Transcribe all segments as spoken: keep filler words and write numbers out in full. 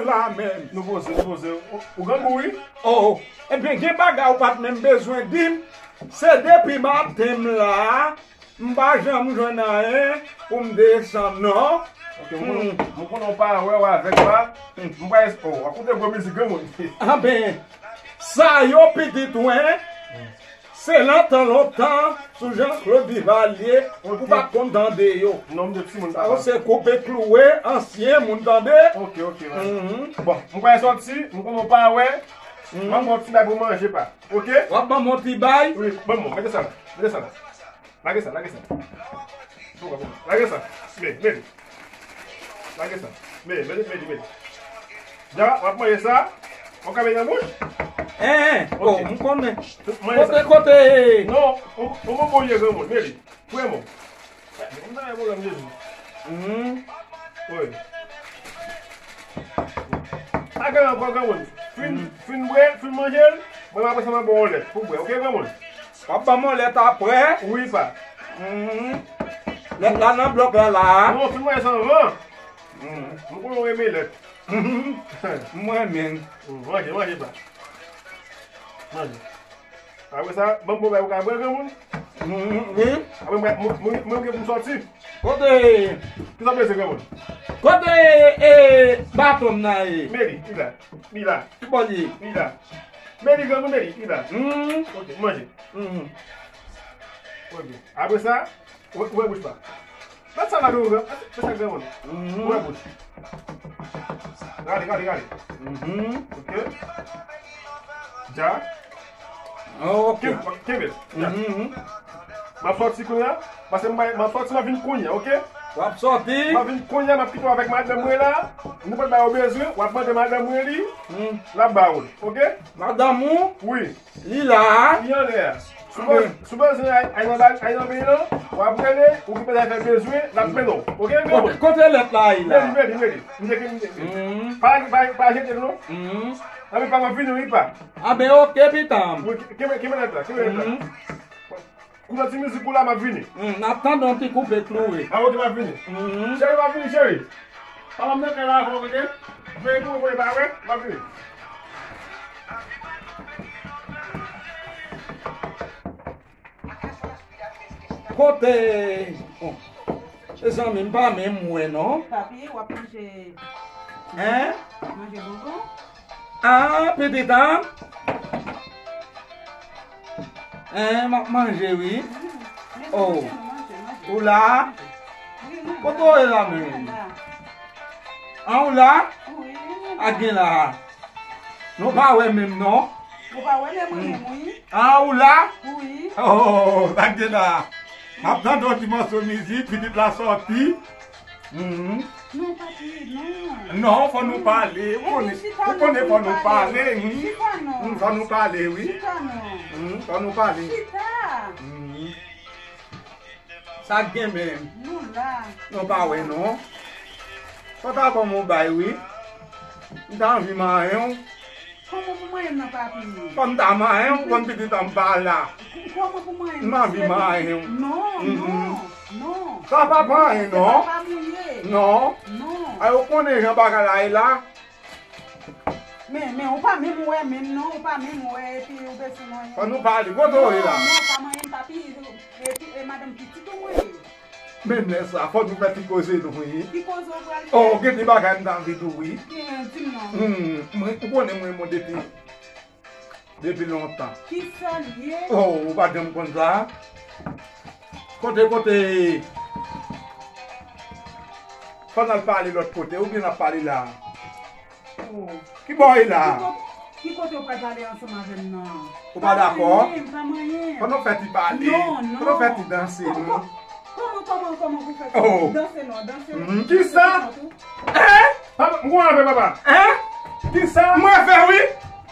la menm. Nou poze, nou poze. Ou, ou grangou, wi. Oh, ebyen, gen bagay ou pa t menm bezwen di m. Se depi maten m la, m pa janm jwenn anyen pou m desann, non. Ok, m konnen, m konnen w pa wè w avèk pa. M pa es-, oh, w ap koute gwo mizik, granmoun. Anben, sa yo pitit ou, en? Se lontan, lontan, sou Jean Claude Duvalier, ou pa t konn tande yo. Non, m te timoun, papa. Sa yo se koupe klouwe, ansyen moun, tande? Ok, ok, papa. Bon, m pral sòti, m konnen w pa wè. M ap ba w ti bay pou manje, pa. Ok? W ap ban m yon ti bay? Wi, ban m, mete sa la, mete sa la. Lage sa, lage sa. Lage sa. Men, men. Lage sa. Men, men, men, men. Ja, w ap manje sa. W ap ka met nan bouch? En, en. Oh, m konnen. Manje sa. Kote, kote? Non, on, on bon ye granmoun, men li. Vrèman. M nan yon pwoblèm, Jezi. Wi. Pa gen ankò granmoun. Fin, fin bwè, fin manje l. Mwen apre sa m ap ba w yon lèt pou bwè. Ok, granmoun? W ap ban m yon lèt apre? Wi, pa. Lèt la nan blòk la, la. Non, fin manje sa anvan. M konnen w renmen lèt. M renmen. Manje, manje, pa. Manje. Apre sa, ban m bon bay ou ka bwè, granmoun. Wi. Apre, mwen, mwen, mwen, mwen gen pou m sòti. Kote? Kisa w bezwen, granmoun? Kote, e, baton m nan ye? Men li, li la. Li la. Ki bò l ye? Li la. Men li, granmoun, men li, li la. Ok, manje. Ok. Apre sa, Ouvè, ouvè bouch pa. Mèt sa la, ouvè. Mèt sa, granmoun. Ouvè bouch. Gade, gade, gade. Ok. Ja. Ok. Kenbe, kenbe. Ja. M ap sòti kounye a. Paske m, m ap sòti, m ap vin kounye a, ok? W ap sòti? M ap vin kounye a, m ap kite w avèk madanm mwen la. Nou pral ba yo bezwen, w ap mande madanm mwen li, l ap ba ou l, ok? Madanm ou? Wi. Li la. Li anlè a. Si w bezwen al nan bal, al nan beny lan, w ap rele, ou ki bezwen fè bezwen, l ap mennen w. Ok, granmoun? Kote, kote lèt la ye la? Mete, mete, mete. M te, m te, m te. Pa, pa, pa jete l non. Anben pa m ap vini wi pa. Anben ok, pitan m. Wi, kenbe, kenbe lèt la, kenbe lèt la. Koute ti mizik ou la, m ap vini. N ap tande yon ti koupe klouwe. A, ok, m ap vini. Cheri, m ap vini, cheri. Papa m nan kay la avè w, tande? Veye pou w voye ba wè, m ap vini. Kote? Bon. Mezanmi, m pa menm wè non. Papi, w ap manje. Hein? Manje bonbon? Ah, pitit an? Hein, m ap manje wi. Oh. Ou la? Kote w ye la menm? Ah, ou la? A gen la. Nou pa wè menm non. Ou pa wè menm wi. Ah, ou la? Wi. Oh, sa k gen la. M ap tande yon ti mòso mizik, pitit la sòti. Non, papi, non. Non, fò nou pale. Ou konnen, ou konnen fò nou pale. Chita non. Fò nou pale, wi. Chita non. Fò nou pale. Chita. Sa k gen menm? Nou la. Nou pa wè non. Fò ta ban m yon bay wi. M ta anvi manyen w. Kòman pou manyen m nan papi? Fò m ta manyen w, konn pitit an m pa la. Kòman pou manyen m? M anvi manyen w. Non, non, non. Sa pa manyen non. Se pa manyen. Non. Non. Ay ou konnen jan bagay la ye la. Men, men, ou pa menm wè menm non, ou pa menm wè, epi ou bezwen manyen. Fò nou pale, kote w ye la? Non, non, pa manyen m, papi, epi, e madanm pitit ou mwen ye. Menm lè sa, fò nou fè ti koze nou, wi. Ki koze w pral fè? Oh, gen de bagay m ta anvi di w, wi. Di m non. Hmm, mwen, ou konnen mwen, mwen depi, depi lontan. Kisa l ye? Oh, ou pa janm konn sa? Kote, kote? Fò n al pale lòt kote, oubyen n ap pale la? Oh. Ki bò w ye la? Ki kote, ki kote w pral pale ansanm avè m nan? Ou pa dakò? Pa manyen, pa manyen. Fò nou fè ti pale. Non, non. Fò nou fè ti danse, non? Kòman, kòman, kòman pou fè danse non, danse non. Kisa? Hein? Papa, m konn avè papa. Hein? Kisa? Mwen fè wi.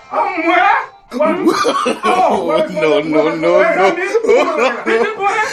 An mwen? Oh, non, non, non, non. Pitit mwen.